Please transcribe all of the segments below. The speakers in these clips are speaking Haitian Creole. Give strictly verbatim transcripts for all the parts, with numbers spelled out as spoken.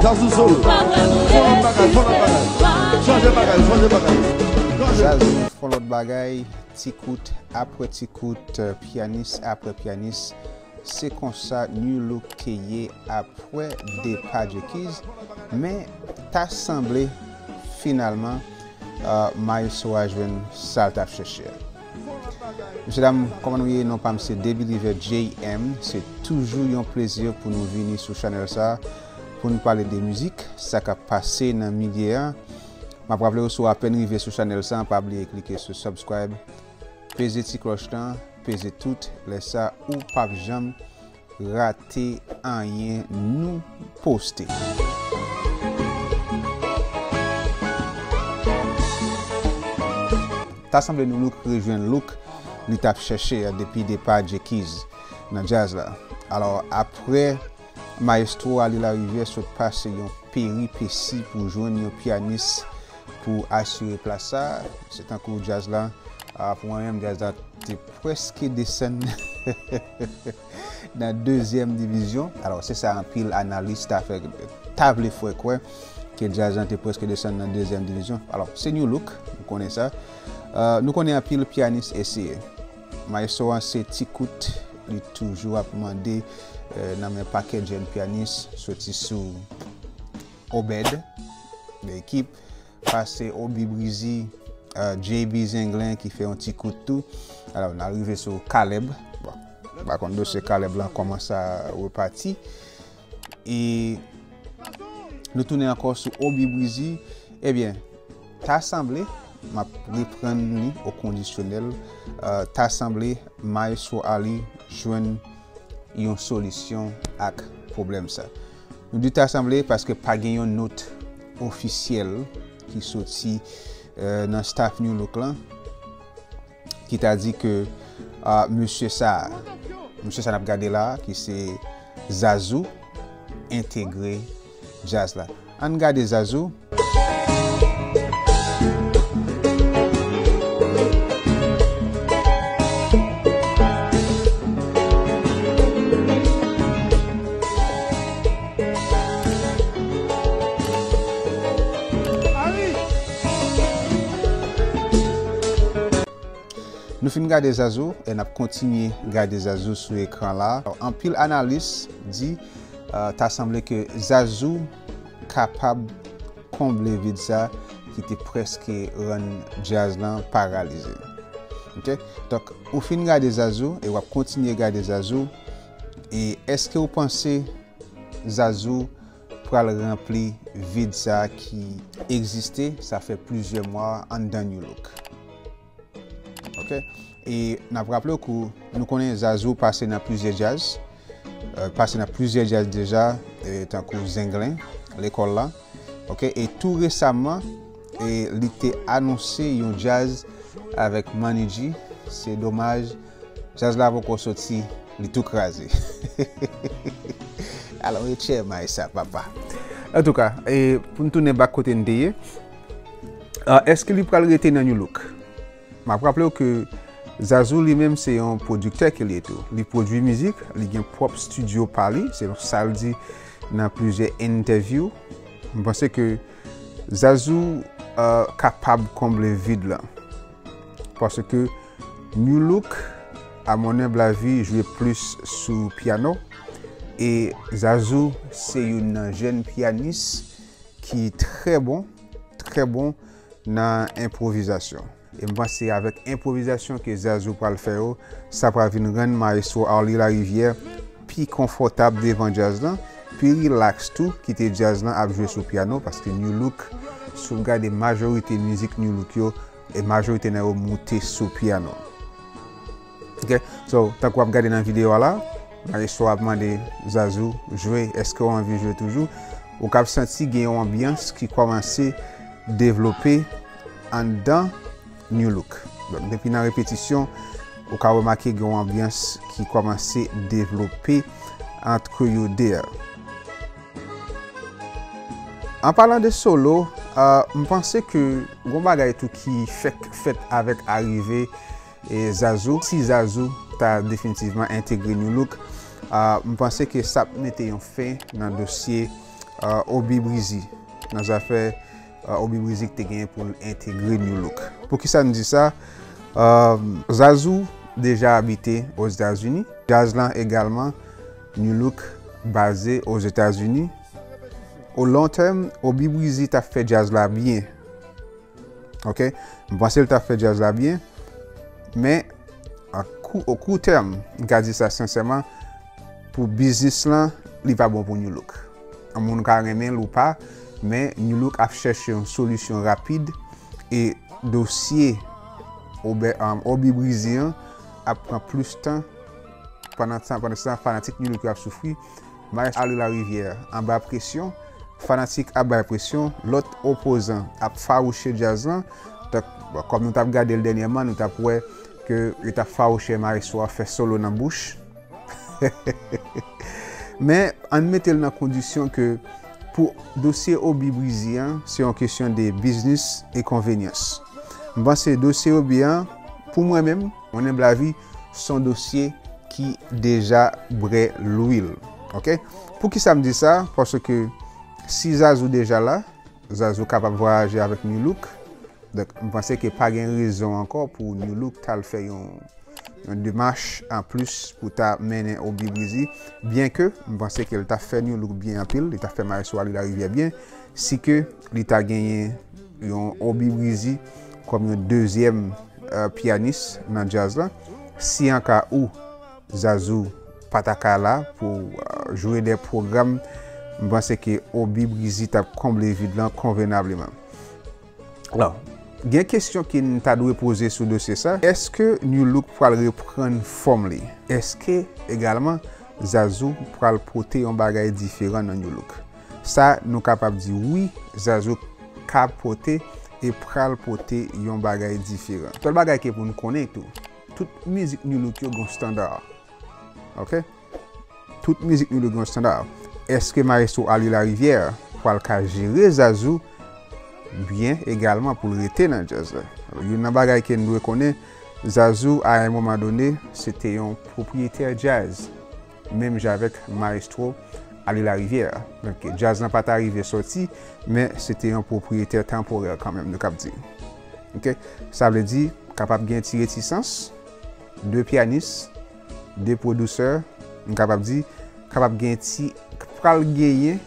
Zazou solo. Fò lòt bagay, fò lòt bagay. Chanje bagay, chanje bagay. Chanje. Zazou fò lòt bagay, ti kout apre ti kout, pyanis apre pyanis. Se konsa Nu Look te ye apre depa Djekiz, men ta sanble finalman Maestro a jwenn sa l t ap chèche a. Mesye dam, kòman nou ye? Non pa m se Debeliver J M. Se toujou yon plezi pou nou vini sou chanèl sa pou n pale de mizik, sa k ap pase nan milye a. M ap raple w, si w apèn rive sou chanèl sa, pa bliye klike sou subscribe, peze ti klòch lan, peze tout, lè sa ou p ap janm rate anyen nou poste. Ta sanble Nu Look rejwenn look li t ap chèche a depi depa Djekiz nan djaz la. Alò, apre Maestro Ali Larivière sot pase yon peripesi pou jwenn yon pyanis pou asire plas sa, se tankou djaz la, a, pou mwen menm, djaz la te prèske desann nan dezyèm divizyon. Alò, se sa anpil analis ta fè, ta vle fè kwè ke djaz lan te prèske desann nan dezyèm divizyon. Alò, se Nu Look, nou konnen sa. A, nou konnen anpil pyanis eseye. Maestro an se ti kout li toujou ap mande, e, nan men pakèt jèn pyanis, soti sou Obed, Lekip, pase Oby Breezy, e, J B Zenglen ki fè yon ti kout tou. Alò, n a rive sou Caleb. Bon, m pa konn dosye Caleb lan kòman sa repati. E nou tounen ankò sou Oby Breezy. Ebyen, ta sanble, m ap reprann li o kondisyonèl, e, ta sanble Maestro Ali jwenn yon solisyon ak pwoblèm sa. Nou di ta sanble paske pa gen yon nòt ofisyèl ki soti, e, nan staff Nu Look lan ki ta di ke, a, mesye sa, mesye sa n ap gade la, ki se Zazou, entegre djaz la. Ann gade Zazou. Nou fin gade Zazou e n ap kontinye gade Zazou sou ekran la. Anpil analis di, e, ta sanble ke Zazou kapab konble vid sa ki te prèske rann djaz lan paralize. Ok? Donk, ou fin gade Zazou e w ap kontinye gade Zazou. E èske w panse Zazou pral ranpli vid sa ki egziste, sa fè plizyè mwa anndan Nu Look. Ok? E n ap raple w ke nou konnen Zazou pase nan plizyè djaz, e, pase nan plizyè djaz deja, e, tankou Zenglen, Lekòl la. Ok? E tou resaman, e, li te anonse yon djaz avèk Manny G. Se domaj, djaz la poko soti, li tou kraze. Alò, e tchè may sa, papa. Antouka, e, pou n tounen back kote n te ye, a, èske li pral rete nan Nu Look? M ap raple w ke Zazou li menm se yon pwodiktè ke li ye tou. Li pwodui mizik, li gen pwòp estidyo pa li, selon sa l di nan plizyè entèvyou. M panse ke Zazou, e, kapab konble vid lan. Paske Nu Look, à mon humble avis, jwe plis sou pyano. E Zazou se youn nan jèn pyanis ki trè bon, trè bon nan enpwovizasyon. E m panse avèk enpwovizasyon ke Zazou pral fè yo, sa pral vin rann Maestro Arly Larivière pi konfòtab devan djaz lan, pi rilaks tou, kite djaz lan ap jwe sou pyano, paske Nu Look, si w gade majorite mizik Nu Look yo, e majorite nan yo moute sou pyano. Ok? So, tankou w ap gade nan videyo a la, Maestro ap mande Zazou jwe, èske w anvi jwe toujou? Ou kab santi gen yon anbyans ki kòmanse devlope anndan Nu Look. Donk, depi nan repetisyon, ou ka remake gen yon anbyans ki kòmanse devlope ant yo de a. An palan de solo, a, m panse ke gon bagay tou ki fèk fèt avèk arive, e, Zazou. Si Zazou ta definitivman entegre Nu Look, a, m panse ke sa ap mete yon fen nan dosye uh, Oby Breezy, nan zafè uh, Oby Breezy ki te genyen pou l entegre Nu Look. Poukisa m di sa? Uh, Zazou deja abite Ozetazini. Djaz lan egalman, Nu Look baze Ozetazini. O long term, Oby Breezy t ap fè djaz la byen. Ok? M panse l t ap fè djaz la byen. Men, a kou, o kou tèm, m ka di sa sensèman, pou biznis lan, li pa bon pou Nu Look. Yon moun ka renmen l ou pa, men Nu Look ap chèche yon solisyon rapid e dosye Obè, um, Oby Breezy an ap pran plis tan pandan tan, pandan tan fanatik Nu Look yo ap soufri. Maestro Arly Larivière anba presyon, fanatik ap bay presyon, lòt opozan ap fawouche djaz lan. Donk, bon, kòm nou t ap gade l dènyèman, nou t ap wè ke yo t ap fawouche maestro a fè solo nan bouch. Men, ann mete l nan kondisyon ke pou dosye Oby Breezy an, se yon kesyon de biznis e konvenyans. M panse dosye Oby an, pou mwen menm, mon humble avis, se yon dosye ki deja bwè lwil. Ok? Poukisa m di sa? Paske si Zazou deja la, Zazou kapab vwayaje avèk Nu Look. Donk, m panse ke pa gen rezon ankò pou Nu Look t al fè yon, yon demach anplis pou ta mennen Oby Breezy. Byenke m panse ke l t ap fè Nu Look byen anpil, li t ap fè Maestro Arly Larivière byen, si ke li ta genyen yon Oby Breezy kòm yon dezyèm, euh, pyanis nan djaz la. Si an ka ou Zazou pa ta ka la pou, euh, jwe de pwogram, m panse ke Oby Breezy t ap konble vid lan konvenableman. Alò, gen kesyon ki n ta dwe poze sou dosye sa. Èske Nu Look pral reprann fòm li? Èske egalman Zazou pral pote yon bagay diferan nan Nu Look? Sa, nou kapab di wi, Zazou ka pote e pral pote yon bagay diferan. Sèl bagay ke pou n konnen tou, tout mizik Nu Look yo gon standard. Ok? Tout mizik Nu Look gon standard. Èske Maestro Arly Larivière pral ka jere Zazou byen egalman pou l rete nan djaz la? Youn nan bagay ke n dwe konnen, Zazou, a yon moman done, se te yon pwopriyetè djaz, menm jan avèk Maestro Arly Larivière. Donk, djaz lan pa ta rive sòti, men se te yon pwopriyetè tanporè kanmenm, nou kab di. Ok? Sa vle di, kapab gen ti retisans, de pyanis, de pwodisè, m kapab di, kapab gen ti, pral genyen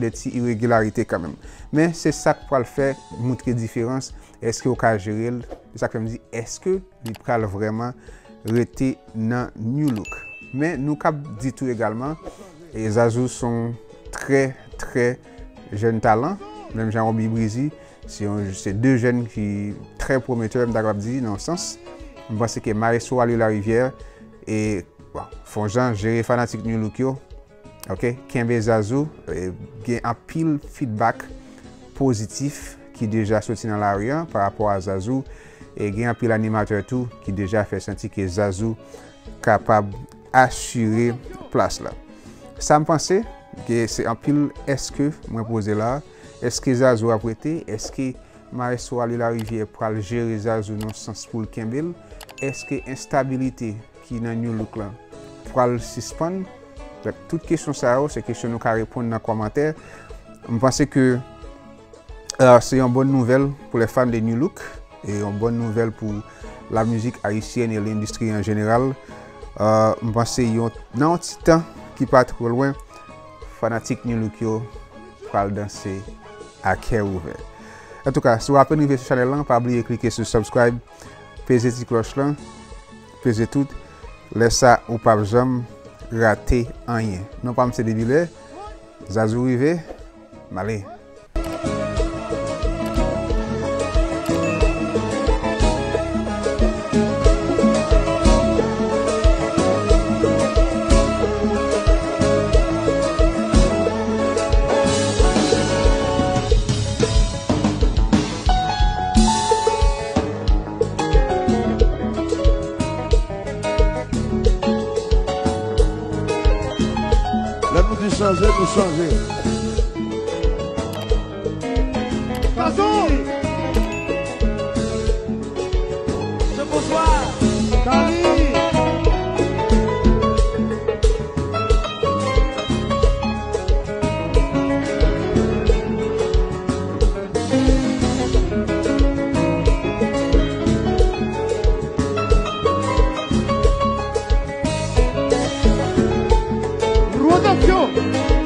de ti iregilarite kanmenm. Men se sa k pral fè moutre diferans. Èske w ka jere l? Se sa k fè m di, èske li pral vrèman rete nan Nu Look? Men nou kab di tou egalman, e Zazou se yon trè, trè jèn talan, menm jan Oby Breezy, se yon, se de jèn ki trè pwometè, m ta kab di, nan yon sans. M panse ke Maestro Arly Larivière, e, bon, fè yon jan jere fanatik Nu Look yo, ok, kenbe Zazou, e, gen anpil feedback pozitif ki deja soti nan lari an pa rapò a Zazou, e gen anpil animatè tou ki deja fè santi ke Zazou kapab asire plas la. Sa m panse, ke se anpil èske mwen poze la, èske Zazou ap rete, èske Maestro Arly Larivière pral jere Zazou nan sans pou l kenbe l, èske enstabilite ki nan Nu Look lan pral sispann? Donk, tout kesyon sa yo, se kesyon nou ka reponn nan kòmantè. M panse ke, euh, se yon bòn nouvèl pou les fans de Nu Look, e yon bòn nouvèl pou la mizik ayisyèn e lendistri an jeneral. Euh, m panse yon, nan yon ti tan ki pa twò lwen, fanatik Nu Look yo pral danse a kè ouvè. Antouka, si w apenn rive sou chanèl lan, pa bliye klike sou subscribe, peze ti klòch lan, peze tout. Lè sa, ou p ap janm rate anyen. Non pa m se Debilè, Zazou rive, m ale. Lè nou di chanje, nou chanje. Gazon! Se bonswa! Dali! Yo!